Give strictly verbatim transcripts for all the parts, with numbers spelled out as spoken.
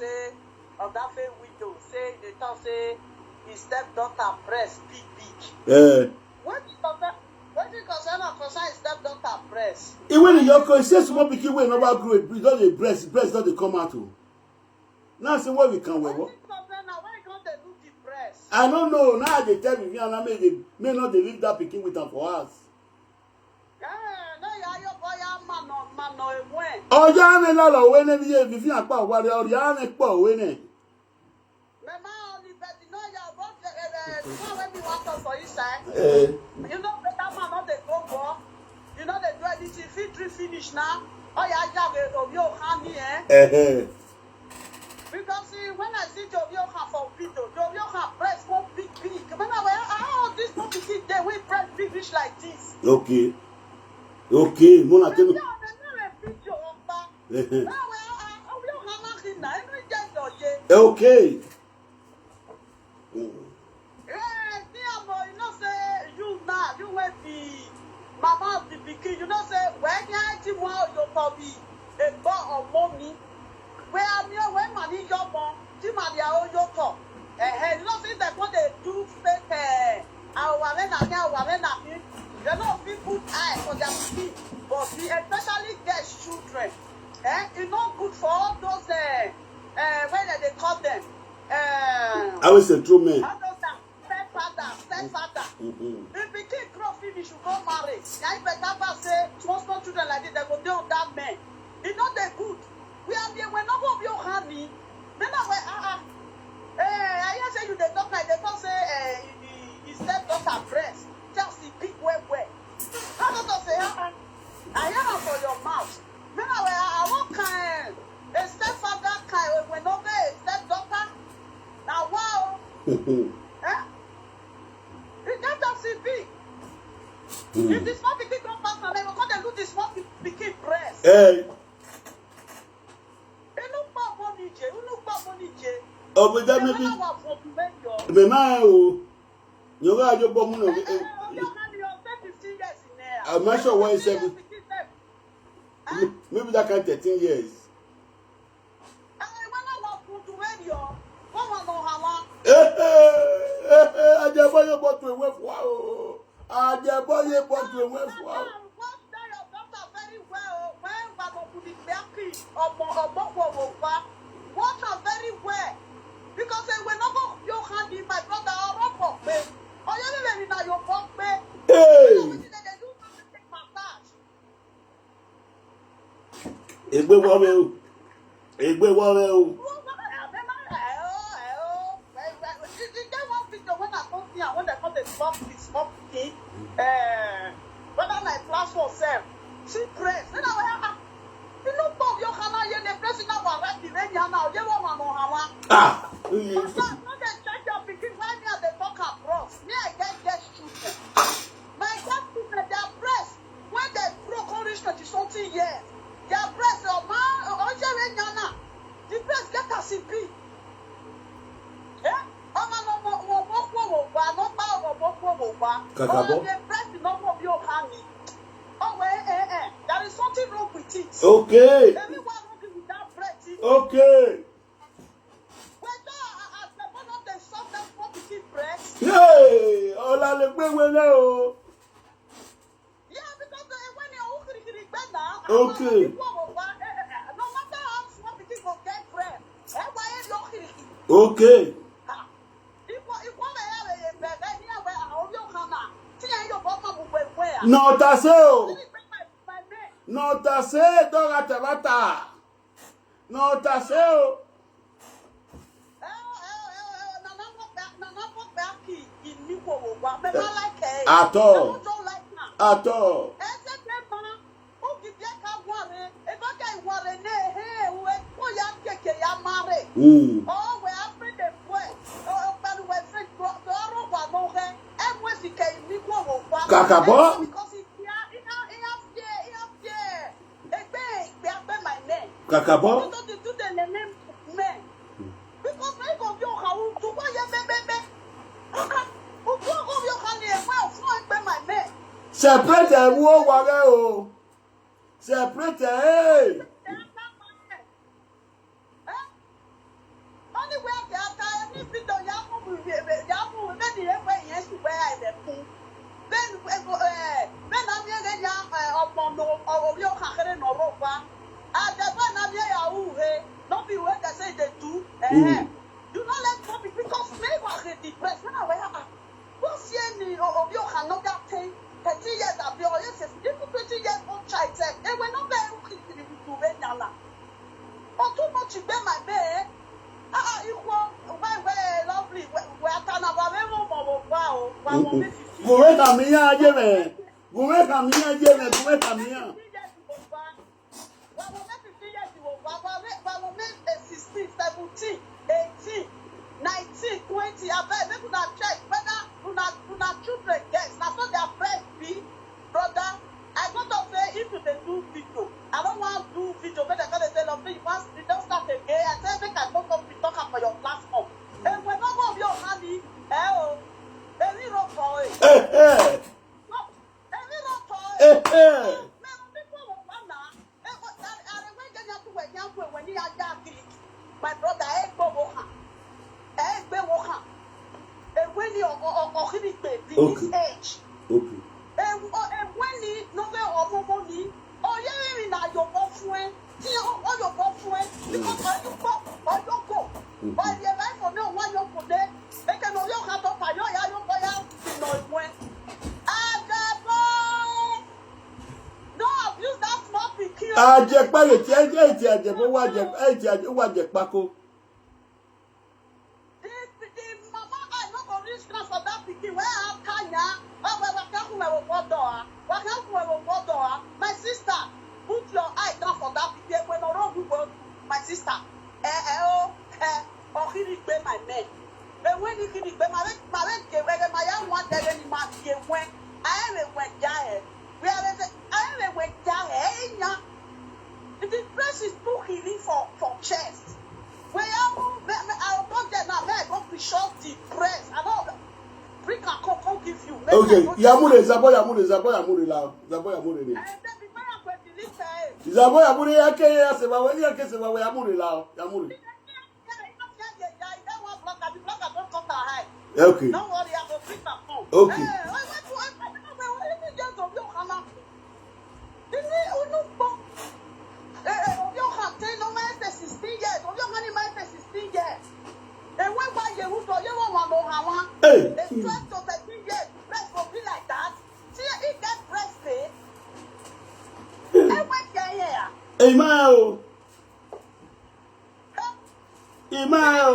say Oga Faye widow say dey talk say his stepdaughter breast big big. Eh, Wetin concern wetin concern am concern his stepdaughter breast? Even in your case, say small pikin wey never grow, e don dey breast, breast don dey come out o. Now say what we can wear. Wetin concern am when you come dey look the breast? I don't know. Now I dey tell Vivian, I may dey may not dey leave that pikin with am for house. Eh, no ya yo boy ya mano mano enwe. Ọjọ́ àmì lọ́lọ́ òwe níbi yé Vivian pa òwárí ọ̀rẹ́ àmì pọ̀ òwe náà. Mama only bet no ya what eh eh no when me want talk for inside. Eh, You know better man no dey go work. You no dey do anything. Fit drink finish now. Oh ya ya we o yo hand me eh. eh, eh. Because see, when I see Jovi Ohan for video, Jovi Ohan breast go big big. Man, I wear ah this no pikin dey wey breast big reach like this. Okay. Okay, Mona Dem tell dey me. on another video ọpa. Eh, eh. Now wear ah Jovi Ohan na him na every day your ye. Okay. Mm. Eh, me amo, you know say you now, you wey be mama of the pikin, you know say when you ti mo yo to be a boy or mommy. Where am you when money your mom, ti ma dia o yo to. Eh, eh, you know say that when they do fake eh, our na me, our na me. They no fit put eye for their pikin, but we especially get children. Eh, e no good for all those eh, eh, where they dey call them. Eh, I will say true man. all those that stepfather, stepfather. Mm-hmm. If pikin grow finish, you go marry. Na im better pass say small small children like this, dem go dey under men. E no dey good. We are there, we no go be honey. Men are we ah ah. Eh, I hear say you dey talk like dey talk say eh, he, he stepdaughter breast. Just e big well well. How doctor say ah ah. I hear am for your mouth. Men are we ah ah. What kind? A stepfather kind we no be a stepdaughter. Na wow. Eh? You get as e be. If the small pikin come pass am, dem go come dey look the small pi- pikin breast. Hey, Inú pọ̀ mọ́ mi jẹ, inú pọ̀ mọ́ mi jẹ. Obuja Ṣé maybe wọ́n wà fún ọdún mẹ́jọ? me ma o. Nyoga ajo bomu no. Ẹ ẹ ọjọ́ kan ni ọ̀sẹ̀ fifteen years in there. I'm not sure what is seven. Pikin sef. Maybe that kind thirteen years. Ẹ ẹ wọ́n náà wà fún ọdún mẹ́jọ. Wọ́n wà lọ hàn wá. Eh, eh, eh, eh, ajẹbọye bọtu ewe fua o. Ajẹbọye bọtu ewe fua o. What tell your daughter very well when Baba Kudikbeaki ọmọ ọmọ wo wo pa. Watch her very well. Because eh, we no go yo hand in my brother or rock up me. Oyo ni le ni na yo pop me. Hey, Wetin dem dey do massage? egbe wọrẹ o. Egbe wọrẹ o. Get one video when I come here when they come dey talk this small pikin. Eh, whether na class for sef. See press. Then I ah, you know Bob your kana ye ne press na wa right the rain ya na ye wa wa no hawa. Ah. But now when they check your pikin why me I dey talk am bros. Me I get get children. My get children their breast when they grow come reach twenty something years. Their breast oh man oh je we nyana. The breast get as e be. Eh? Ọmọ no mo mo mo kú òwò pa, no pa ọmọ mo kú òwò pa. Kàkà bọ́. Ọmọ the breast no mo bí o ká mi. Oh well, eh eh. There is something wrong with it. Okay. Everyone wrong with that breast. Okay. Whether as the one of the soft that want to keep breast. Hey, ọ̀la lè pé wẹ́rẹ́ o. Yeah, because uh, when you're hungry, hungry, better. Okay. No matter how small pikin go get bread, eh, why you hungry? Okay. If what if what I have a bag, I hear where I hold your hammer. See, I your bottom of where where. Nọ̀tà ṣe o. Nọ̀tà ṣe dọ́ra tẹ̀bátà. Nọ̀tà ṣe o. Àtọ̀. Àtọ̀. Mm. Kàkà bọ́. Kàkà bọ́. Separate ẹ̀ wú ó wọlé o. Separate ẹ̀ ẹ́. Eh, you no let go because me was a depressed when I were ah, what's here me or you can not get ten, thirteen years of your yes, even twenty years old child said, they were not very okay to the to where they are. But too much you my bed. Ah, ah, you want why where lovely where Tana where we more wow wow. Gure kamia jeme. Gure kamia jeme. Gure kamia. Wàá wọ mẹ́fì sí yẹ̀sì wò wàá wọ mẹ́ wàá wọ mẹ́ sixteen seventeen eighteen nineteen twenty abeg make una check whether una una children get na so their breast be brother I go talk say if you dey do video I no wan do video make dem come dey say love me you wan you don start again I say make I no come be talk am for your platform ewe no go be ohani eh o eri ro kọ e. Eri ro kọ e. Mero mi ko wo pa na. E ko are we je nya ku we nya ku we ni ya ja kiri. My brother e gbo wo ha. E gbe wo ha. E we ni o o o kiri pe this age. Okay. E wo e we ni no fe o mo mo ni. O ye mi na yo bo fun e. Ti o o yo bo fun e. Because o yo bo o yo go. By the life of no one yo ko de. E ke no yo ha to pa yo ya yo bo ya. No we. Agabo. No abuse that small pikin. Ajẹpẹ le ti ẹjẹ ti ajẹpẹ wa jẹ ẹ ti ajẹ wa jẹ pako. The the mama I no go reach ground for that pikin wey I kanya. Owe waka kume wo bodo ah. Waka kume wo bodo ah. My sister, put your eye down for that pikin wey no road you go. My sister, eh eh oh eh. Okirigbe my men. Ewe ni kirigbe mare mare ke wege maya wan dege ni ma ke wen. Aye we we ja e. We are the aye we we ja e nya. The breast is too heavy for for chest. We are mo me me I go there now me I go be short the breast. I no bring am come come give you. Make I Okay, go yamure zabo yamure zabo yamure la zabo yamure ni. Eh, baby, where I go delete her? Zabo yamure ya ke ya se ba we ya ke se ba we yamure la yamure. Okay. Okay. Hey. Amen. Amen.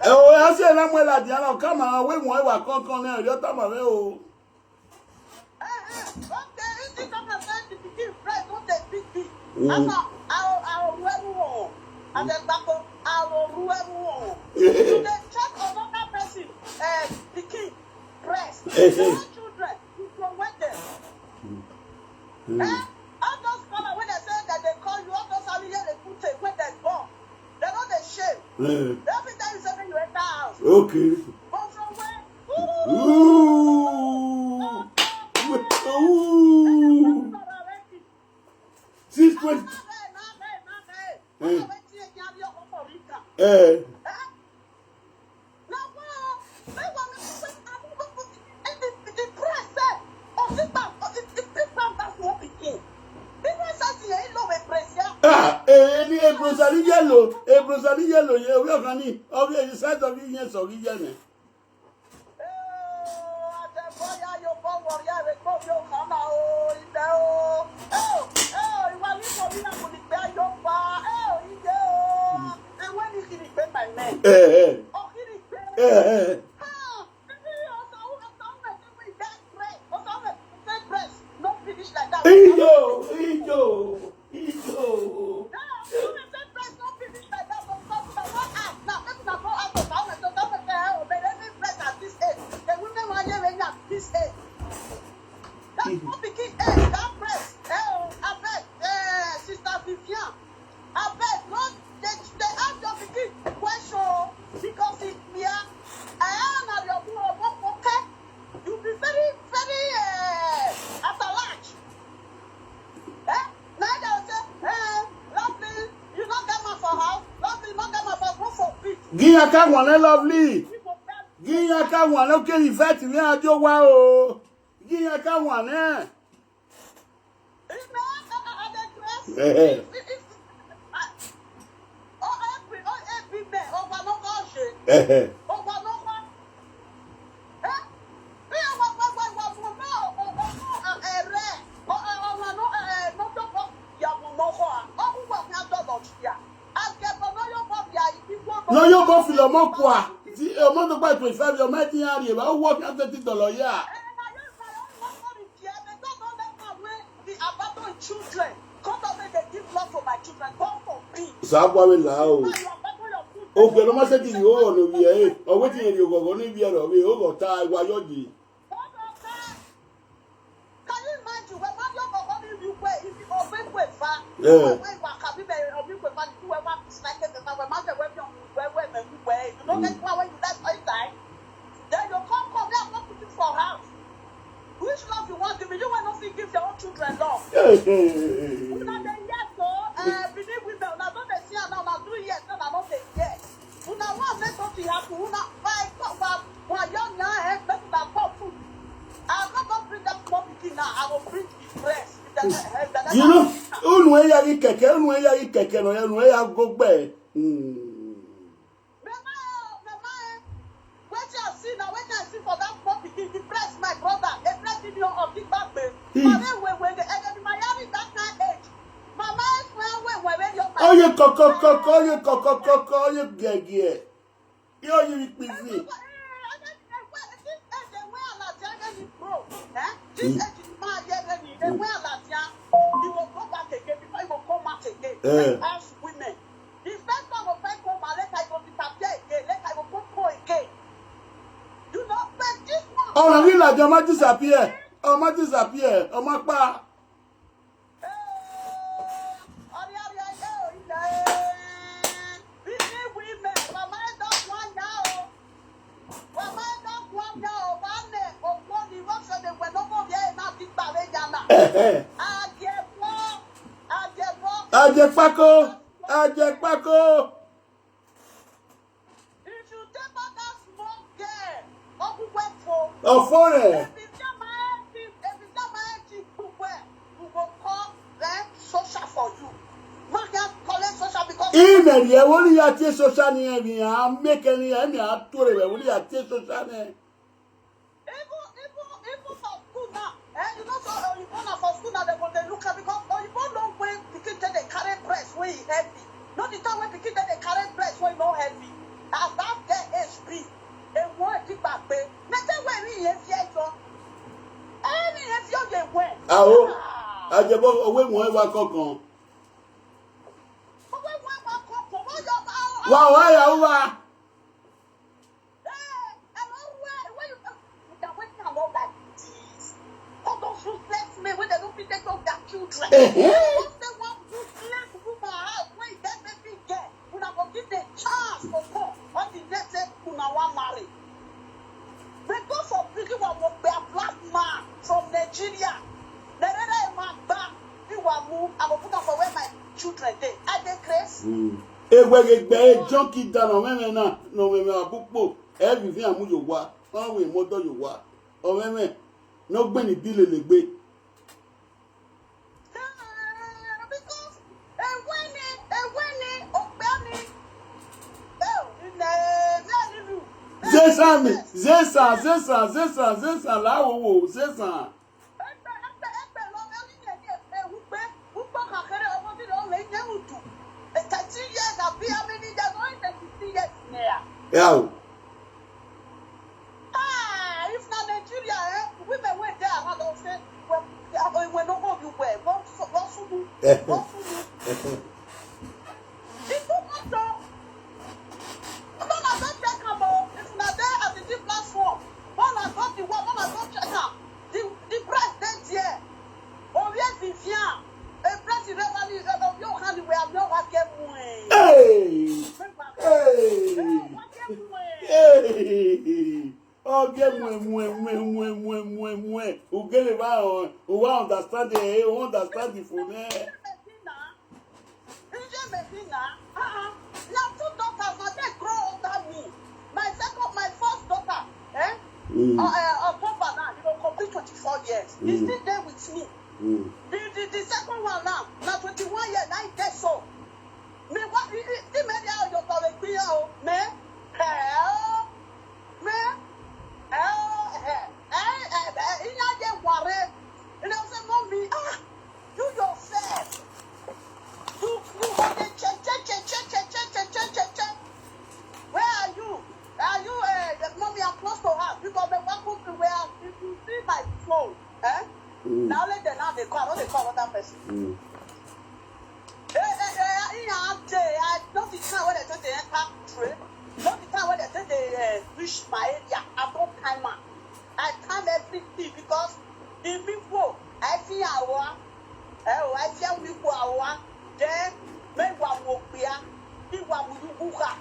Ẹ o ya se na mo la di ara kama we mo e wa kankan na yo ta ma we o. Breast. Your children, you promote them. Eh? All those scholars when they say that they call you, all those Aliye they put it when they born. They know they shame. They have to tell you something you enter house. Okay. But from where? Ooh. Ooh. Since twenty. Eh. Ah, eh, ni ebrosali yellow, ebrosali yellow ye, we kan ni, obi e size of yen so yen ne. Eh, eh. Eh, eh. Iyo, iyo, iyo. That no pikin age, that breast. Eh, oh, abeg, eh, sister Vivian, abeg, no dey dey ask your pikin question o, because if we are, eh, na your own ogbonge, you be very very eh, at large. Eh, na dem say, eh, lovely, you no get man for house, lovely, no get man for go for fit. Gi aka wan lovely. People tell Ginya ka wan, okay, the vet me ajo wa o. Ginya ka wan, eh. No, you go feel more kwa. The amount of by twenty-five, your might in area, but work at thirty dollar, yeah. Zabwa we la o. Okay, no matter the you on the way. Or waiting you go on the way. Oh, ta wa yoji. Can you imagine? When man you go on the way, if you go quick quick far. Yeah. When you are coming there, you quick far, you were one distracted, and when man went on, where where where you don't get power, you that all time. Then you come come here, come put it for house. Which love you want to be? You will not give your own children love. Una dey hear so, eh, believe with them. Una don't dey see am now, una do yes, now una no dey hear. Una want make something happen. Una fight, talk about why young now, eh, make una talk food. I no go bring that small pikin now. I go bring the breast. If dem, eh, if dem You know, unu eya gi keke, unu eya gi keke no, unu eya go gbe. Hmm. Mama, mama, wetin I see na wetin I see for that small pikin, the breast, my brother, a breast in your of the back, babe. Hmm. Mama, when, when the enemy, my hearing that kind age. Mama, when, when, when, when your Oye koko koko, oye koko koko, oye gege. Yo, you pick me. This age, the man here, the way Alatia, he will go back again before he will come out again. Eh. As women, the first time of first come, later he will disappear again. Later he will come, come again. You know, but this one. Oh, na real like your man disappear. Oh, man disappear. Oh, my pa. Ajepako, ajepako. If you take back that small girl, Uncle Wefo, Ofore. If you tell my auntie, if you tell my auntie, Uncle Wefo, we go call them social for you. Make them collect social because Ime ye woli ya tie social ni emi a make ni emi a tore we woli ya tie social ni. Even, even, even for school now, eh, you know, so Oyibo na for school now, they go dey look am because Oyibo know when pikin take dey carry breast wey e heavy. No the time when pikin take dey carry breast wey no heavy. As that girl age be, e wan di gbagbe. Na tell wey mi yẹn fi ẹjọ́. Ẹni yẹn fi ọjọ́ ìwé. Àwọ̀ àjẹbọ owó ìwọ̀n ẹ̀ wá kọ̀ọ̀kan. Owó ìwọ̀n ẹ̀ wá kọ̀ọ̀kan. Wọ́n yọ bá ọ. Wà wá yà wá. All those useless men wey dem no fit take care of their children. Once dem wan put black woman house wey e get baby girl, una go give dem chance to come. All the next day una wan marry. May God forbid you wan work be a black man from Nigeria. Nerere ma gba you wan move. I go put am for where my children dey. I dey craze. Ewegegbe e junkie down on women na no women abupo. Everything amu yo wa. Wọ́n wé mọ́tò yòówá. Ọ̀rẹ́ mẹ́, ní ó gbé ní bí lè lè gbé. Zesa mi, zesa, zesa, zesa, zesa, láwo wo, zesa. Thirteen years, abi how many years? Only thirty-three years now. Yeah. Ah, if na Nigeria, eh, women wey dey around don say, well, eh, we no go do well. Go su-, go sue me. Go sue me. E too much o. Una don take am o. If una dey as e dey platform, una don the work, una don check am. The, the price dey there. Ovie Vivian, a price you never need, eh, of your hand, we have no one get money. Hey! Hey! Hey! Oge mwe, mwe, mwe, mwe, mwe, mwe, mwe. Ugele ba o, u wa understand e, u understand the phone e. Nje Medina, uh-uh. Na two daughters, na dem grow under me. My second, my first daughter, Uh, uh, October now, you go complete twenty-four years. He still dey with me. The, the, the second one now, na twenty-one years, na him dey so. Me, what, he, he, he made out your colleague, me, hell, me, hell, hell, hell, hell, hell, he not get worried. You know, say, "Mommy, ah, you yourself. You, you go dey check, check, check. Where are you? Are you, uh, the mommy, I'm close to her. You go make one good thing where if you see my phone, eh?" Now let them now they call, I don't they call other person. Eh, eh, eh, eh, I don't think now when they take the enter train. Don't think now when they take the, uh, reach my area. I don't time am. I time everything because the people, I see our, eh, I see people our, then me wa mo pia, me wa mo yuguka.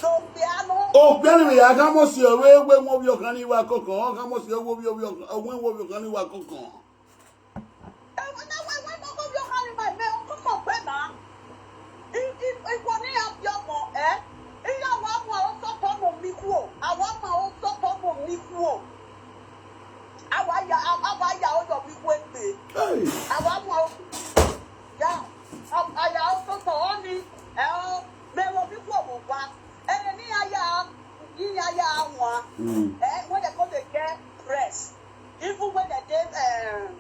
So pia no. Oh, bẹ́ẹ̀ni mi yà ká mọ̀ sí ọ̀rọ̀ ewé wọn bí ọ̀kan ní ìwà kankan, ká mọ̀ sí ọwọ́ bí ọwọ́ wọn bí ọ̀kan ní ìwà kankan. Ewe na we we no go be okari my me o ko mo pe na. I i i ko ni a bi omo, eh. Iya wa mo o so to mo mi ku o. Awa mo o so to mo mi ku o. Awa ya, awa ya o yo mi ku e pe. Hey. Awa mo o ya. Aya o so to o ni. Eh, o me wo mi ku o mo wa. Eh, ni aya, ni aya wa. Eh, when they go dey get breast. Even when they dey, um,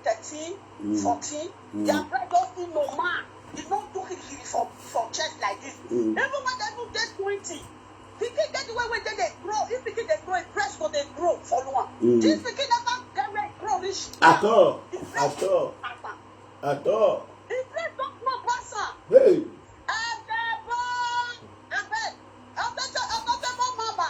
thirteen, fourteen, their breast don still normal. E no do kirikiri for, for chest like this. Even when they even dey twenty, pikin get the way wey dem dey grow. If pikin dey grow, e breast go dey grow follow am. This pikin never get where e grow reach. At all. At all. At all. E breast don grow pass am. Hey. Adebo, abeg, Adebo, Adebo mama,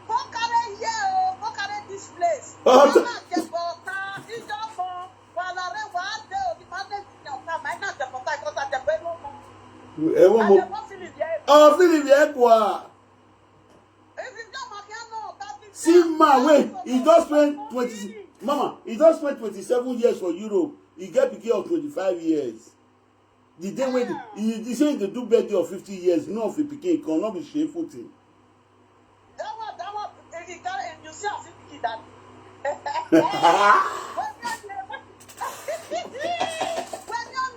come carry here o, come carry this place. Mama Adebo, ka Ijomo, Walare, Wade o, the madness in your car, my na Adebo, I got Adebo, no more. Ewo mo. Adebo, Philip, yeah. Oh, Philip, yeah, kwa. If you don't, my piano, that is See, ma, wait, he just spent twenty, mama, he just spent twenty-seven years for Europe. He get pikin of twenty-five years. The day when he, he say he dey do birthday of fifty years, no of a pikin, e come, no be shameful thing. That one, that one, eh, eh, that, eh, you see, I see pikin that. When you are, when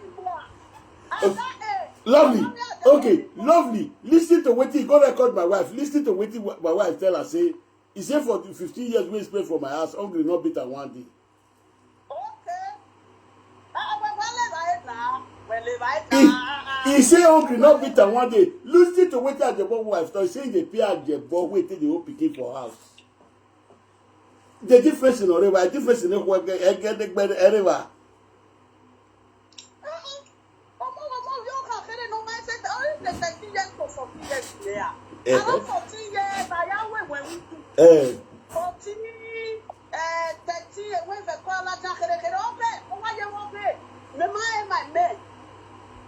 you are, I, eh, Lovely. Okay, lovely. Listen to wetin he go record my wife. Listen to wetin wa-, my wife tell her say, he say for the fifteen years wey he spend for my house, hungry no beat am one day. Okay. Ah, we, we live right now. We live right now. He, he say hungry no beat am one day. Listen to wetin Ajebo wife talk. He say he dey pay Ajebo wey take dey hold pikin for house. The difference in Oreva, the difference in Ekwe, Ege, Ege, Ereva. Ọmọ, ọmọ yóò kàn kéré ní ọmọ ẹsẹ̀ tẹ, orí ṣe thirteen years to fourteen years lè à. Eh, Àwọn eh. fourteen years, àyà wẹ̀wẹ̀ wíjú. Eh. Fourteen, eh, thirteen, ewé ìfẹ́ kọ́ alájà kéré-kéré, ọbẹ̀, ó wáyé wọ́n bẹ́ẹ̀. Mi máa ń my men.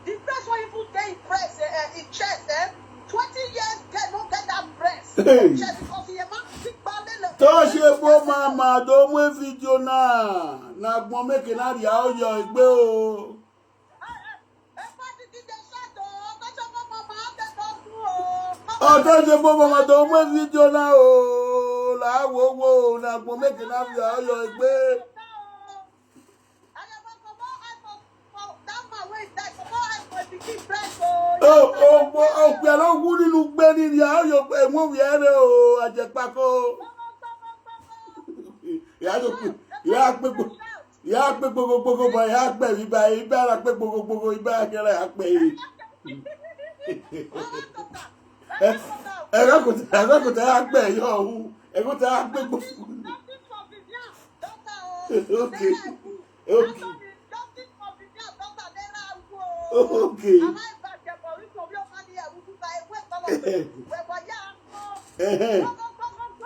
The first one even dey impressed, eh, eh, in chest, eh. Twenty years, girl no get that breast. Hey. Chest because he a man big ballet. Tó ṣe bó máa máa tó mú fídíò náà, na gbọ́n mékè náà rí àóyọ ìgbé o. Ọjọ́ ṣe bó mama tó mú fídíò náà o, làá wò ó wò ó, na gbọ́n mékè náà rí àóyọ ìgbé. Ó, ó, ó, ó, pẹ̀lú òkú nínú gbé ní ìyá, ó yọ pé wọ́n wí ẹ̀rẹ́ o, àjẹpákó. Ìyá tó kù, ìyá pé gbogbo, ìyá pé gbogbo, gbogbo bọ̀, ìyá pẹ̀ mí báyìí, ìbá ara pé gbogbo, gbogbo, ìbá ara kẹrẹ àpẹ̀ yìí. Ẹ, ẹ kò tẹ, ẹ kò tẹ á pẹ̀ yọ ọ̀hún, ẹ kò tẹ á pẹ̀ gbogbo. Okay. Okay. Okay.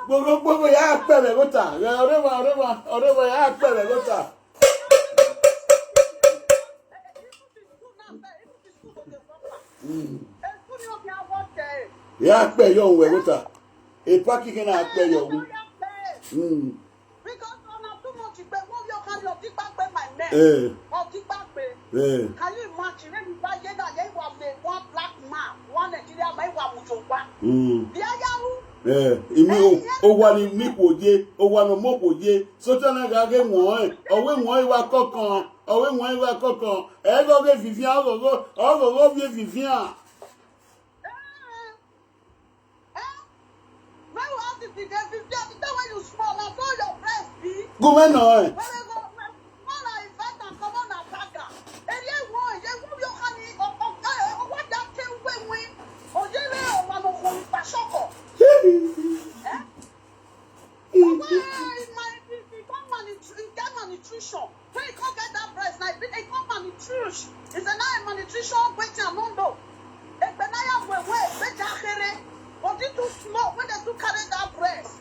Gbogbo, gbogbo, ya pẹ̀lẹ̀ kó ta. Ọ̀rẹ́ wa, ọ̀rẹ́ wa, ọ̀rẹ́ wa, ya pẹ̀lẹ̀ kó ta. Mm. Ya pẹ̀lẹ̀ yọ òun ẹ̀ kó ta. Ìpákí kí náà pẹ̀lẹ̀ yọ òun. Mm. Because una too much, but one your carry your big back, my man. Eh. Or big back, eh. Can you imagine? Let me buy you that, you are me, one black man, one Nigerian man, you are Mujoba. Mm. The Ayahu, Eh, imi o, o wa ni mi kwo je, o wa no mo kwo je. So tana ga ge won e, o we won e wa kokan, o we won e wa kokan. E go ge Vivian, o go, o go, o go vie Vivian. When you have the Vivian, Vivian, the time when you small, na so your breast be. Go me no e. When we go, when, when I invite am, come on, attack am. Eri ewo, ye wo yo hani, o, o, o, o, wa da ke we we. O ye le, o wa no ko pa shoko. Why my, he, he come malnutri-, he get malnutrition. When he come get that breast, like, he come malnourished. He say, "Now a malnutrition, wetin I no know." Egbe na ya we we, egbe ja here. But he too small, when they do carry that breast.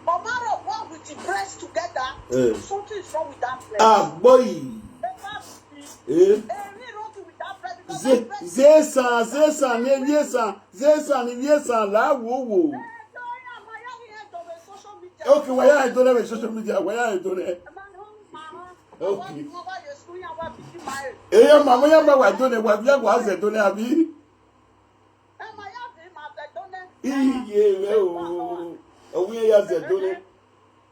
Omaro walk with the breast together. Eh. Something is wrong with that breast. Ah, boy. They must be. Eh? Eh, we wrong with that breast because Ze, that breast ze san, ze san, ne vie san, ze san, ne vie san, la wo wo. Eh, so, yeah, my, yeah, yeah, the social media. Okay, wa ya e do ne social media, wa ya e do ne. My home, my home. Okay. What, what, what you school, yeah, what did you marry? E ya mama ya ma wa do ne, wa bia wa ze do ne abi. Eh, my, yeah, the, my, the, don't know. Iye we o. O wi ya ze do ne.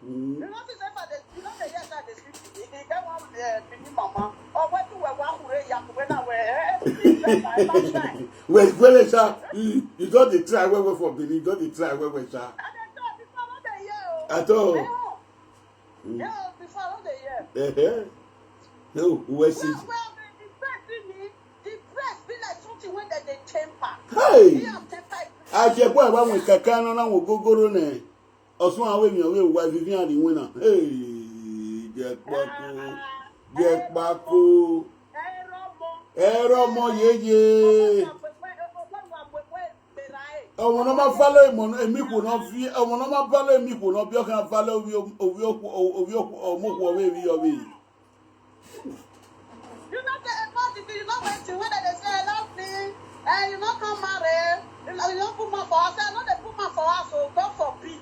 Mm. You know, say, for the, you know, say, yes, I dey sleep. He, he get one, uh, Benin mama. Oh, where do we walk, where ya, where now, where, eh, eh, eh, eh, eh, eh, eh. Well, well, sir, you, you don dey try well well for Benin, you don dey try well well, sir. I dey try before, no dey hear o. At all. Eh, oh. Mm. Yeah, before, no dey hear. Eh, eh. No, we see. Well, well, the breast in me, the breast be like something when they dey temper. Hey! Me, I'm temper. Ajebo e wa won kaka no na won gogoro ne. Osun awe mi, awe wa Vivian di win na. Hey, je pako. Je pako. Ero mo yeye. Ọmọ náà máa fálọ́ ìmọ̀ èmi kò náà fi ọmọ náà máa fálọ́ èmi kò náà bí ọkàn fálọ́ orí orí òkú orí òkú ọmọ òkú ọ̀rẹ́ mi yọ mi. You know the about the thing, you know wetin when they dey say I love me, and you no come marry, you know, you no put man for house. I no dey put man for house, so God forbid.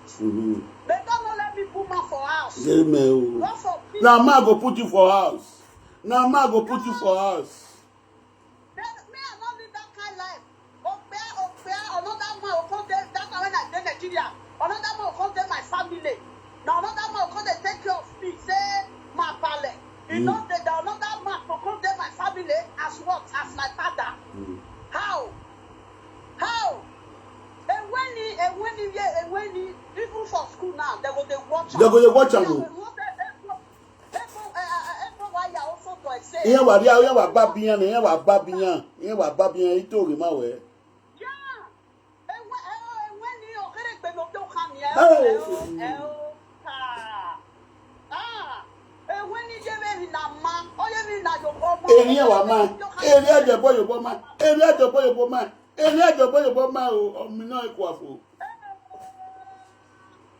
May God no let me put man for house. Amen. God forbid. Na man go put you for house. Na man go put you for house. Then me, I no live that kind life. Okpea, Okpea, another man will come there. That time when I dey Nigeria, another man will come there, my family. Now another man will come dey take care of me. Say, my pale. You know that the another man will come there, my family, as what? As my father. How? How? And when he, and when he, yeah, and when he, even for school now, they go dey watch They go dey watch am Now, o. we want that, eh, eh, eh, eh, eh, eh, why you also go and say, Iye wa ria, iye wa babiyan, iye wa babiyan, iye wa babiyan ito re ma we. Yeah. Eh, when, eh, eh, when he okere gbe no do kan ye. Hey. Eh, oh, eh, oh, ah. Ah. Eh, when he dey very na ma, oh, yeah, very na yo, oh, ma. Eri e wa ma, eri e je bo yo bo ma, eri e je bo yo bo ma, eri e je bo yo bo ma o, o mi na e kwa fo.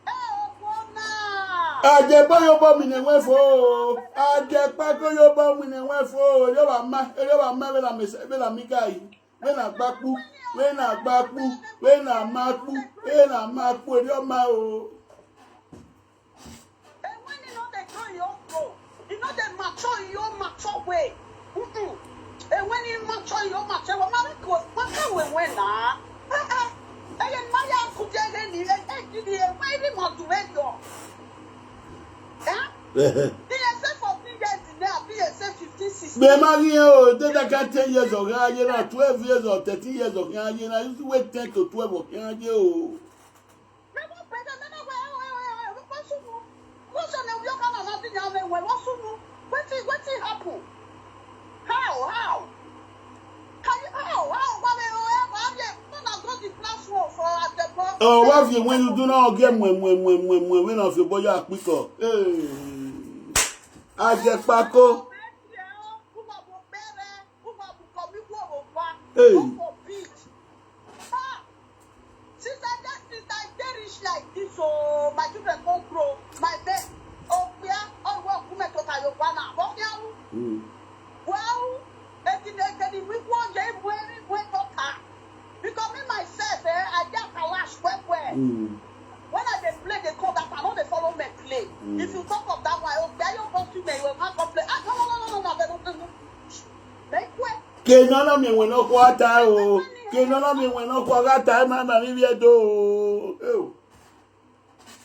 Eh, oh, oh, na. Aje bo yo bo mi ne we fo o. Aje pa ko yo bo mi ne we fo o. Yo wa ma, yo wa ma we la mi se, we la mi ga yi. We na gba pu, we na gba pu, we na ma pu, we na ma pu, eri o ma o. And when he no dey grow, he no grow. He no dey mature, he no mature way. Mm-mm. And when he mature, he no mature way. Mama go, mama we we na. Ah, ah. Eh, eh, Maya kuje ge ni, eh, eh, di, di, eh, why the man do it, yo? Eh? Be say fourteen years in there, be say fifteen, sixteen. Be ma ri o, de da ka ten years o ga ye na, twelve years or thirteen years o ga ye na, you wait ten to twelve o ga ye o. Wetin, wetin happen? How, how? Can you, how, how? Why they, oh, eh, why they, when I go the class one for Adepo? Oh, what if you when you do not get mwe mwe mwe mwe mwe when of your boy you are quick up. Hey. Aje pako. Hey. Since I get, since I get rich like this, oh, my children go grow. My best. Oh, yeah. Oh, well, who make total your one? What can you? Mm. Well, if you make any, we won't get where we went to car. Because me myself, eh, I get a lash well, well. Mm. When I dey play, they call that, I know they follow me play. Mm. If you talk of that one, oh, there you go to me, you will not complain. Ah, no, no, no, no, no, no, no, no, no. Make way. Ke no no mi when no quarter o. Kí ni ọlọ́mọ ìwé náà kọ́ ọ̀gá ta ẹ̀ máa máa mi bí ẹ tó o? Ẹ o.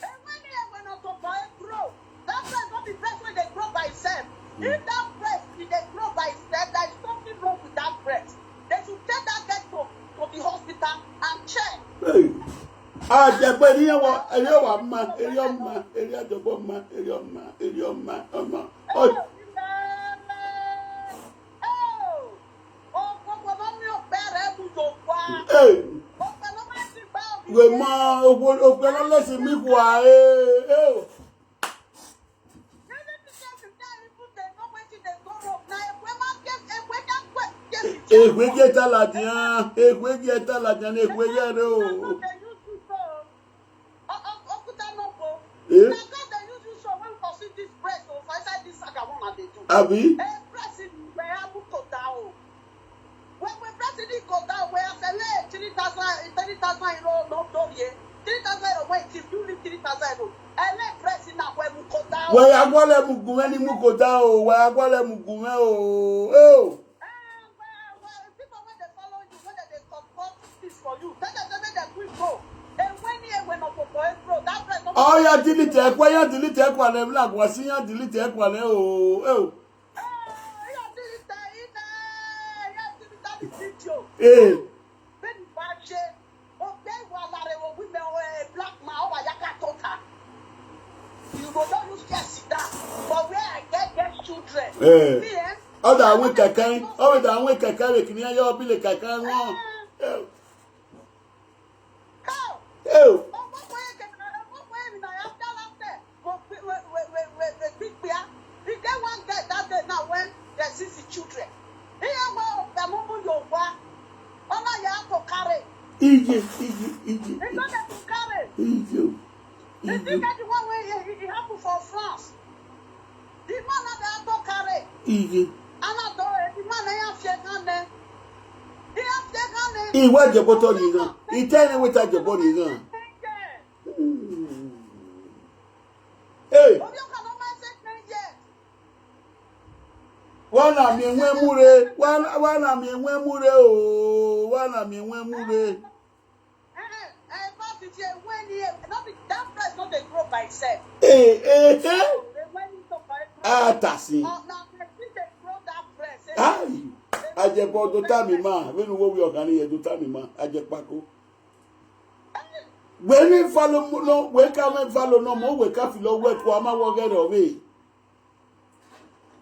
Ewé ni ewé náà tó bọ̀ ẹ́ grow. That place no be place wey dey grow by itself. If that place e dey grow by itself, there is something wrong with that place. They should take that girl to, to the hospital and check. Hey. Àjẹpẹ́ ní ẹwà ẹ̀yọ́ wà má ẹ̀yọ́ má ẹ̀yọ́ àjọpọ̀ má ẹ̀yọ́ má ẹ̀yọ́ má ọmọ. Oh, oh, oh, oh, oh, mi ò bẹ̀rẹ̀ mu yòó wá. Hey. Ọ̀pẹ̀ ló máa ti gbá òbí. Wèmọ̀ òpè lọ́lẹ́sìn mi kù àárẹ̀. Ègbé jẹ́ tàlàdìyàn, ègbé jẹ́ tàlàdìyàn, ègbé jẹ́ rẹ o. Eh? Àbí? When we press it, it go down. We are selling three thousand, three thousand euro, no, don't ye. Three thousand euro, wait, if you leave three thousand euro, and let press it now when we go down. Wẹ̀ agbọ́lẹ̀ mu gùn ẹni mu kò dá o, wẹ̀ agbọ́lẹ̀ mu gùn ẹ o. Ẹ o. Eh, well, well, people when they follow you, when they, they comport this for you, tell them, tell them they quick go. And when you when not for bro, that press not. Ọ̀ya delete ẹ̀kọ́, ya delete ẹ̀kọ́ alẹ́, black wá sí ya delete ẹ̀kọ́ alẹ́ o. Ẹ o. Eh, you delete it, eh, you delete the video. Ee. Bẹ́ẹ̀ni bá ṣe, o gbé ìwà lára ẹ̀wọ̀n women or a black man, ó wà yá ká tó ta. You go don use care sit down. But where I get get children. Ee. Me, eh? Ọ̀dà àwọn kẹ̀kẹ́, ọ̀dà àwọn kẹ̀kẹ́ rẹ̀ kì í yọ bí lè kẹ̀kẹ́ wọn. Ee. Cow. Ee. Ọmọ kò yẹ kẹ̀kẹ́, ọmọ kò yẹ mi náà yà dá láfẹ̀. Mo gbé, we, we, we, we, we, gbígbé á. He get one girl that day now when they see the children. He yẹ wọ ọ̀pẹ̀ mú mú yóò wá. Ọmọ yà á tó kárẹ̀. Iye, iye, iye, He no dey to kárẹ̀. iye, The iye. thing that the one wey he, he, he happen for France. The man na dey to kárẹ̀. Iye. Ana do the man na ya fie kan ne. He ya fie kan ne. Ìwà àjẹbọ́tọ̀ nìkan. Ìtẹ́ni wíta àjẹbọ́ nìkan. Ee. Obi o ka no man say ten years. Wana mi enwe mure, wana, wana mi enwe mure o, wana mi enwe mure. Eh, eh, but if you when he, not be, that place no dey grow by itself. Ee, ee, ee. When he talk by Atasi. Oh, na person dey grow that place. Eh, Ai. Ajẹpọ do tami ma, wenu wo wi ọkàn ni ye do tami ma, ajẹpako. Wenu follow mu no, we ka me follow no mo, we ka fi lo we ko ama wo gere o we. He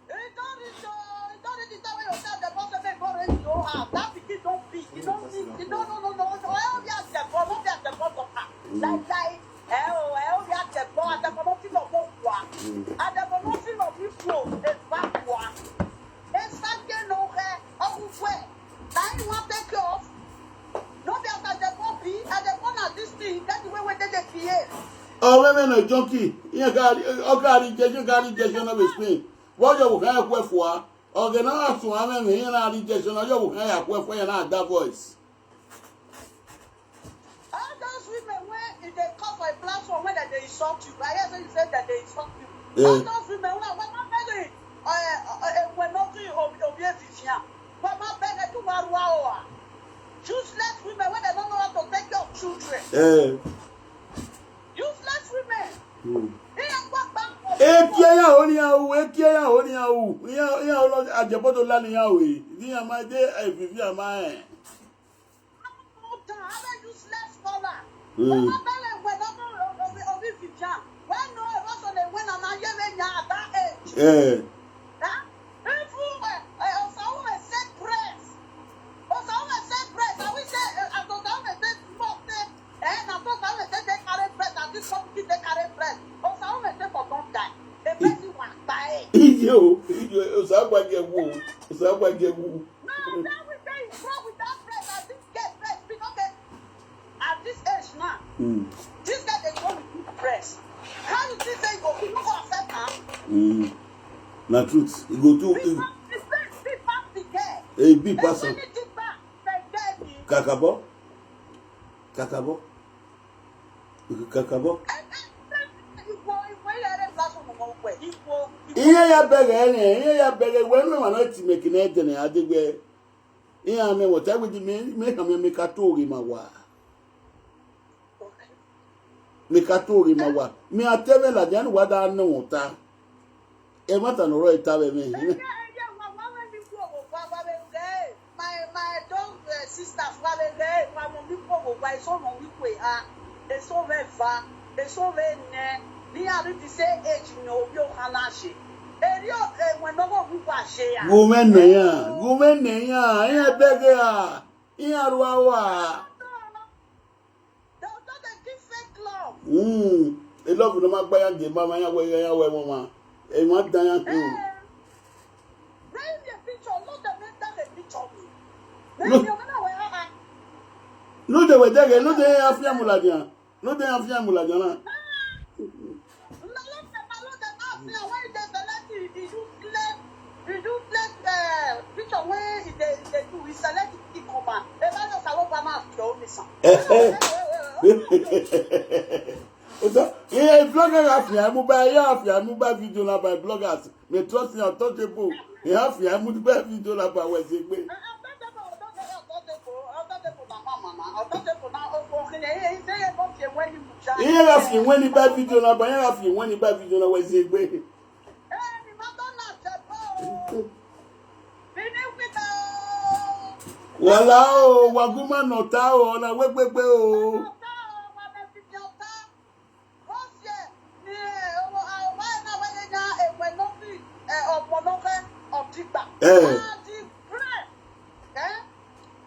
don reach, oh, he don reach the time wey you tell the boss say make go raise your hand. That pikin don big, he don big, he don no no no no. Eh, obi àjẹpọ, no be àjẹpọ daughter. Like like, eh, oh, eh, obi àjẹpọ, àjẹpọ no fit lọ mọ kwa. Àjẹpọ no fit lọ mọ kwa. Ẹ bá kwa. Ẹ sá ké ló rẹ, ọkùn fún ẹ. Na him wan take care of. No be as àjẹpọ be, àjẹpọ na this thing, get the way wey they dey behave. Ọmọ mi na junkie, ihe ka ọ ka ri je, ihe ka ri je na be Spain. Wo yo wo ka ku e fua. Oge na asu ame mi ihe na ri je na yo wo ka ya ku e fua ya na that voice. All those women wey e dey come for a platform wey dem dey insult you, I hear say you say dem dey insult you. Yeah. All those women wey wey no beg you, uh, uh, uh, wey no do you obi obi efifian, wey no beg you wa ruwa o. Useless women wey dem no know how to take care of children. Eh. Useless women. Hmm. Ihe gbagba. Ekie ya oni awu, ekie ya oni awu. Ya ya o lo ajẹbọdọ la ni ya o. Ni ama de evivi ama e. Other useless scholar. Mm. Ọmọ bẹ́lẹ̀ wẹ̀ lọ́mọ orí orí fìjà. Wẹ́n nù ẹ̀rọ sọ̀rọ̀ ìwé nàá máa yé mi yàn at that age. Eh. Huh? Even uh, uh, Osawume say press. Osawume say press. I will say uh, as Osawume say small say eh na so Osawume say dey carry press and this company dey carry press. Osawume say for don die. The person wa kpa e. Iye o, iye o, Osagbajewu o, Osagbajewu. No, that we say is wrong with that press. As this get press, we no get at this age now. Mm. This guy dey go with good press. How you think say you go you no go accept am? Mm. Na truth. E go too. This man, this man, this man, the girl. E big person. When the big man, the girl be. Kakabo. Kakabo. Kakabo. Ìwọ ìwọ ilẹ̀ rẹ̀ lásán mọ̀ mọ̀ wẹ̀. Ìwọ ìwọ. Ihe ya bere ene, ihe ya bere wenu ma no ti make na ede na adigbe. Ihe a na-enweta egbe dị mee ka tụọ oge ma wa. Mee ka tụọ oge ma wa. Mee atebe la dị anụ wada anụ ụta. E nwata nọrọ ita be me. My my those uh, sisters wa be be wa mo mi ko go wa so mo mi ko ha. E so ve va. E so ve ne. Ni a ri ti se age no bi o kana she. E ri o e we no go gu wa she ya. Gume ne ya. Gume ne ya. Ihe bege ya. Ihe ruwa wa. They will just dey give fake love. Mm. A love no ma gba ya de ma ma ya we ya we mo ma. E ma da ya pe o. Eh. Bring the picture, no dey make that the picture me. No. Bring the other way, uh-uh. No dey we dey no dey ya fi amuladian. No dey ya fi amuladian na. Ah. Malote, malote, na fi away dey select the, the useless, the useless uh, picture wey e dey e dey do. We select the command. Eba yo salo pa ma fi o mi san. Oto, iye blogger afi amu ba ya afi amu ba video na by bloggers. Me trust you untouchable. Iye afi amu ba video na by we se gbe. Iye afi when ni ba video na by iye afi when ni ba video na we se gbe. Wala o, waguma nọta o, na wegbegbe o. Eh.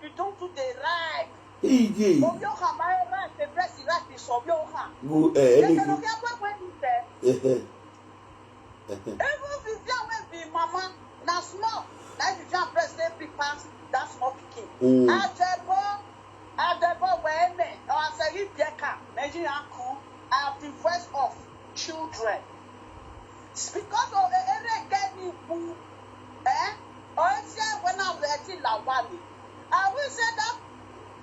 You don't do the right. Ije. Obi o ka ma right, the breast is right, the so obi o ka. Go eh, anything. Eh eh. Even Vivian wey be mama, na small. Na Vivian breast dey big pass that small pikin. Mm. Ajebo, Ajebo wee me, or Aseri Bieka, Nigeria ku, I have the voice of children. Because of the area get me who, eh? Or it's here when I'm ready, Lawani. I will say that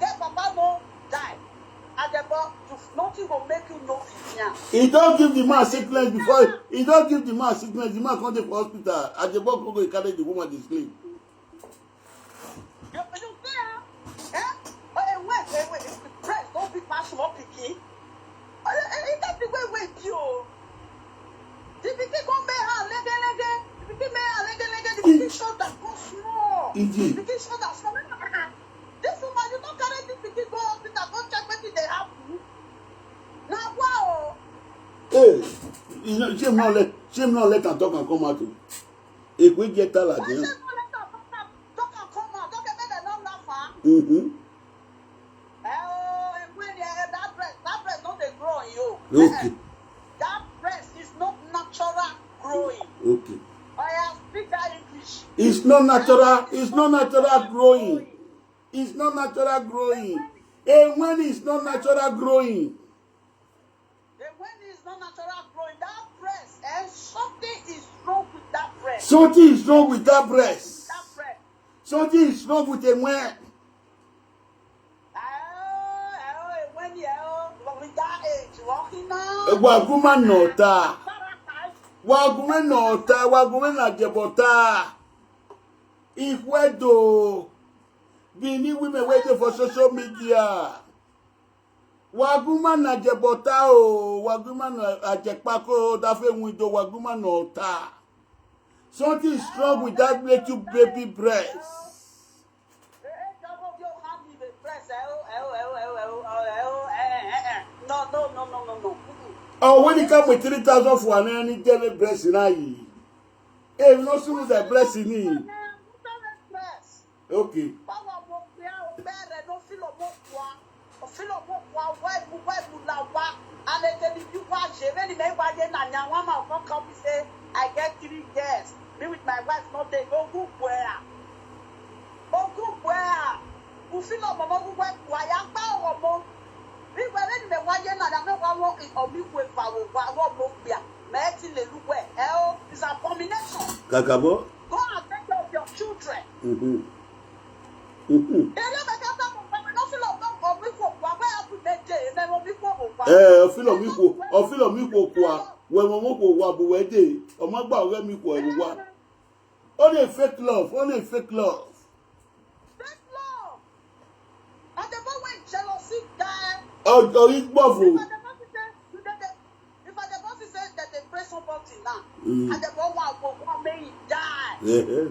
their papa no die. Ajebo, you, nothing go make you no fit here. He don't give the man sickness before. He don't give the man sickness. The man come dey for hospital. Ajebo go go carry the woman dey sleep. You, you see, eh? Eh? Oh, eh, wait, wait, wait. Breast don't be pass small pikin. Oh, eh, eh, that the way we pure. The pikin come make her lege lege. The pikin make her lege lege. The pikin show that go small. Indeed. The pikin show that small. This woman, you don't carry this pikin go hospital, go check wetin dey happen. Na wa o. Hey, you know, shame not let shame not let am talk and come out o. Ekwe get talent. Why shame not let am talk and talk and come out? Okay, make dem no laugh am. Mm-hmm. Eh, oh, eh, when eh, that breast, that breast no dey grow on you. Okay. Eh, that breast is not natural growing. Okay. Oya, speak that English. It's not natural. It's not natural growing. It's not natural growing. And when it's not natural growing, And when it's not natural growing, that breast, and something is wrong with that breast. Something is wrong with that breast. That breast. Something is wrong with a man. Eh, eh, eh, when, eh, with that age, walking now. Waguma nọta. Waguma nọta. Waguma na jebota. Ikwedo. Bini women wey dey for social media. Waguma na jebota o, waguma na ajekpako, dafe window, waguma na ota. Something is wrong with that little baby breast. No, no, no, no, no, no. Oh, when he come with three thousand for an any jelly breast in ayi. Hey, you know, soon the breast in him. Okay. Báwo mo pe ọgbẹ́ rẹ̀ ló fi lọ mọ́ kua? Òfin lọ mọ́ kua, wẹ́ẹ̀mù, wẹ́ẹ̀mù la wá. Alẹ́tẹ̀lí bí wá ṣe, bẹ́ẹ̀ ni mẹ́rin wá dé nàní àwọn àmà ọ̀kan kan bí ṣe, I get three girls. Me with my wife no dey. Ogún bùẹ́ à. Ogún bùẹ́ à. Òfin lọ mọ̀mọ́ gbogbo ẹ̀kú àyà gbá ọ̀rọ̀ mọ́. Bí wẹ́rẹ́ ni mẹ́wàá yé nàní àmì wá wọ́n ọ̀mí wo ìfàwọ̀ wá wọ́n mọ́ gbìyà. Mẹ́ẹ̀tì lè lúwẹ̀. Ẹ ó, it's abomination. Kàkàbọ̀. Go and take care of your children. Mm-hmm. Mm-hmm. Èrè mẹ́ta sábà pẹ̀lú lọ́fíìlì ọ̀gbọ́n ọ̀gbọ́n mi kò pa, where have we made day? Ẹ mẹ́rin mi kò kò pa. Eh, ọfíìlì mi kò, ọfíìlì mi kò kò a. Wẹ̀ mọ̀ mọ̀ kò wà bò wẹ̀ dé. Ọmọ gbà ọ̀rẹ́ mi kò ẹ̀rù wá. Only fake love, only fake love. Fake This guy, Orí gbọ̀fù. if I dey boss say, you dey dey, if I dey boss say that they press somebody now, Mm. I dey boss one go one make he die. Eh, eh.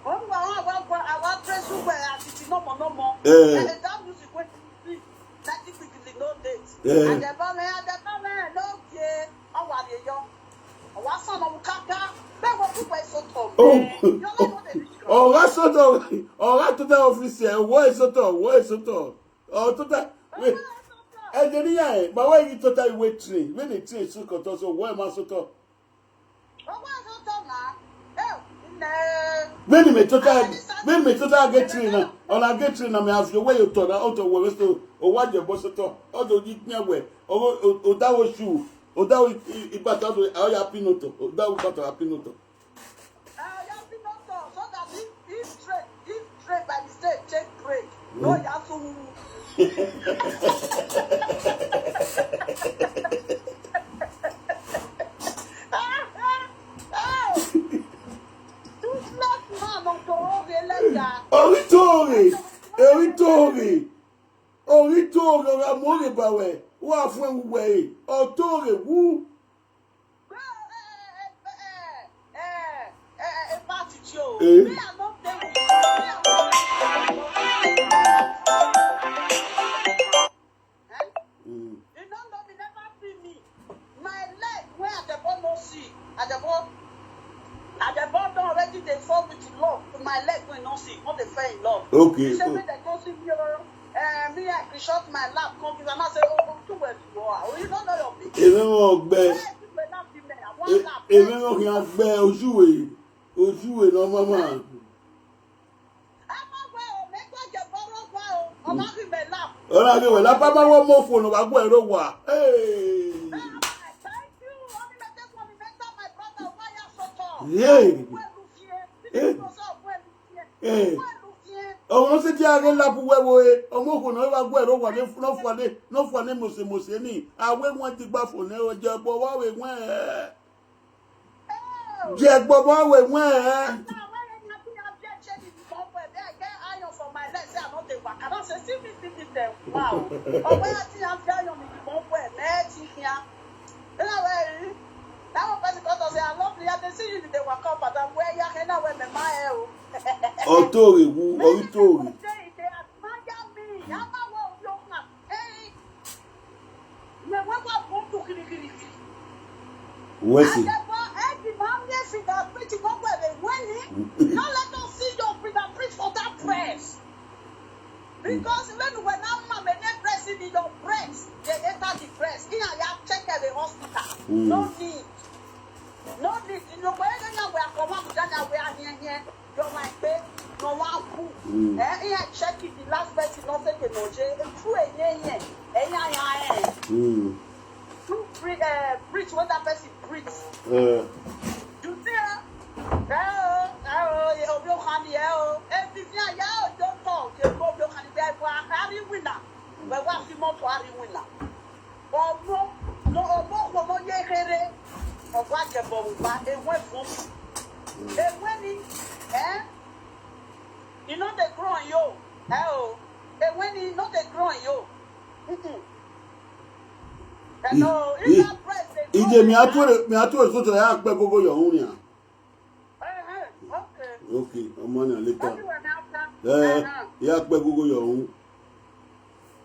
One go one go go, I wan press you well as it is no more, no more. Eh. And that music wey you sing, that thing quickly no date. Eh. And the boss, and the boss, no care. How are you, young? What's on the kaka? Bẹ́ẹ̀ wọ́n kúkú ẹ̀ sọ́tọ̀. Oh. Yọ́lá ló lè rí jọ. Ọ̀rá sọ́tọ̀, ọ̀rá tó dá ọ́fíìsì ẹ̀, wọ́ ẹ̀ sọ́tọ̀, wọ́ ẹ̀ sọ́tọ̀. Ọ̀ tó dá, wait, ẹ̀jẹ̀ níyà ẹ̀, màá wá yìí tó dá ìwé train, when the train soon kọ̀tọ̀, so wọ́ ẹ̀ máa sọ́tọ̀. Ọwọ́ ẹ̀ sọ́tọ̀ náà. Ẹ ò ní. When me total, when me total get train now, on I get train now, me ask you where you turn out of where so, or what your boss at all, or do you near where, or or that was shoe, or that was it, but that was how you happy not to, or that was how happy not to. Uh, you have been not so, so that if, if train, if train by mistake take break, no, you have to. Toothless man of the whole Elega. Orí tó rè, orí tó rè, orí tó rè, ọ̀rọ̀ àmúrè bàwẹ̀, wà fún ẹ̀wù wẹ̀, ọ̀ tó rè wú. Bro, eh, eh, eh, eh, eh, eh, eh, party show. Eh? Me, I don't tell you. Me, I don't tell you. Eh? Mm. You don't know me, never see me. My leg, where at the ball no see. At the ball, at the ball don't already they fall with love. My leg will not see. What they fell in love. Okay. You say me they go see me. Oh, eh, me I shot my lap. Come give and I say, oh, oh, too well to go. Oh, you don't know your big. Èmi wọn gbẹ, Yes, you will not be me. I want lap. èmi wọn kì í gbẹ ojú ẹ̀, ojú ẹ̀ náà mọ́mọ́. I'm not well. Make what you borrow well. I'm not in my lap. Ọ̀rọ̀ àgbẹ̀ wẹ̀ lápá máa wọ́n mọ́ fòònù wá gbọ́ ẹ̀rọ wà. Hey! Thank you. Only make this one, make that my brother. Why you so tall? Hey! Well, look here. This is so well, look here. Hey! Well, look here. Ọmọ ṣe tí a rí lápú wẹ́wọ́ e, ọmọ òkú náà wá gbọ́ ẹ̀rọ wà ní fúnnáfúnná, náà fún ní mọ̀sẹ̀mọ̀sẹ̀ ní. Àwẹ̀ wọn ti gbà fún ní ọjọ́ bọ̀ wá wẹ̀ wọ́n ẹ̀. Jẹ́ gbọ́ bọ́ wẹ̀ wọ́n ẹ̀. Wow. Ọgbẹ́ yẹn ti yàn fi ayọ̀ mi ìbọn pọ̀ ẹ̀ mẹ́ẹ̀ẹ́tì kíá. Nínú àwọn ẹ̀rí, táwọn pẹ̀sì kan tọ̀ sí, I love you, I dey see you, you dey waka up and down, where you are, now where my man ẹ̀ o. Ọ̀ tó rè wú, orí tó rè. Say, they admire me. Yàrá wọ orí ọkàn. Hey. Me, wọ́n wà fún tù kìrìkìrì. Wẹ́sì. Àjẹpọ̀ ẹ ti máa ń lé fingerprint gbogbo ẹ̀ lè wẹ́ni. Don't let us see your fingerprint for that press. Because when we now mama dey press in your breast, they enter the breast. In a ya check at the hospital. Mm. No need. No need. You know, when you know we are come up, then we are here, here. You're my babe. No one who. Mm. Eh, here check it. The last person not say the no je. True, eh, yeah, yeah. Eh, yeah, yeah, eh. Mm. True free, uh, breathe when that person breathes. Uh, You see, eh? Eh, oh, eh, oh, yeah, oh, you can, yeah, oh. Eh, this, yeah, yeah, oh, don't talk. You go, you can, yeah, go, carry winner. But what you want to carry winner? Ọmọ, no, ọmọ, ọmọ, ye, here. Ọgbà jẹ̀bọ̀ wà, ewé fún. Ewé ni, eh? You know they grow on you. Eh, oh. Ewé ni, you know they grow on you. Mm-mm. Hello, if that breast dey grow Ije mi like atore mi atore soto ya pẹ gogo yọ hun ya. that, eh, eh, okay. Okay, ọmọ na later. Everyone now come. Eh, Uh-huh. ya pẹ gogo yọ hun.